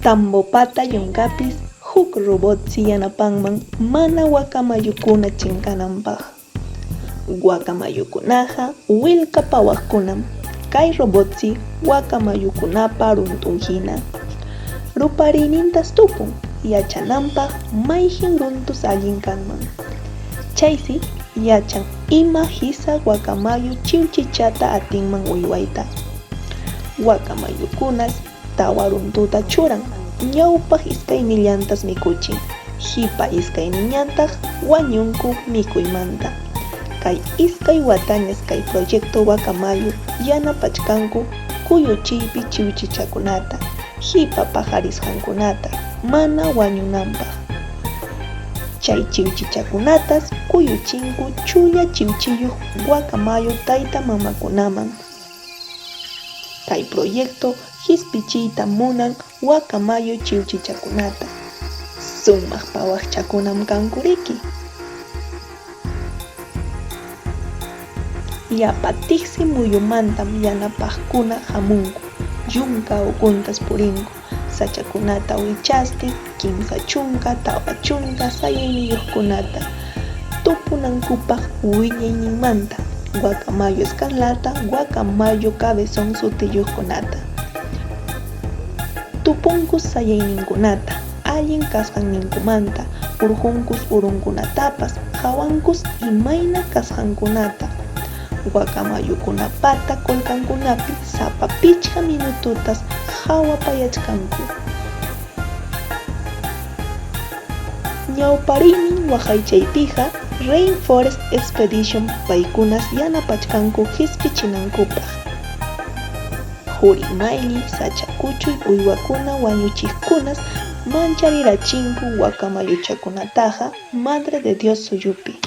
Tambopata yunkapis huk robotsi yanapanman mana wakamayukuna chinkananpaq. Wakamayukunaqa willka pawaqkunam, kay robotsi wakamayukunapa runtunhina. Rupariynintas tupun, yachananpaq mayqin runtus allin kanman. Chaysi yachan ima hisa wakamayu chiwchichata atinman uywayta. Wakamayukunas Tawa runtuta churan, ñawpaq iskaynillantas mikuchin, hipa iskayniñataq wañunku mikuymanta. Kay iskay watañas kay Proyecto Guacamayo yanapachkanku kuyuchiypi chiwchichakunata, hipa paqarisqankunata mana wañunanpaq. Chay chiwchichakunatas kuyuchinku chulla chiwchiyuq guacamayo tayta mamakunaman. Kay proyecto hispichiyta munan wakamayu chiwchichakunata. Sumaq pawaqchakunam kanku riki. Llapa tiksi muyumantam yanapaqkuna hamunku, yunka ukuntas purinku, sachakunata wichastin 30, 40 sayayniyuqkunata tupunankupaq wiñayninmanta, guacamayo escarlata, guacamayo cabezón sutiyuqkunata. Tupunkus sayayninkunata, allin kasqanninkumanta, urqunkus urunkunatapas, qawankus imayna kasqankunata. Guacamayukunapata qullqankunapi sapa pichqa minutotas qawapayachkanku. Ñawpariynin waqaychaypiqa Rainforest Expedition paykunas yanapachkanku qispichinankupaq. Quri maylli, sacha kuchuy uywakuna wañuchiqkunas mancharirachinku guacamayuchakunataqa Madre de Dios suyupi.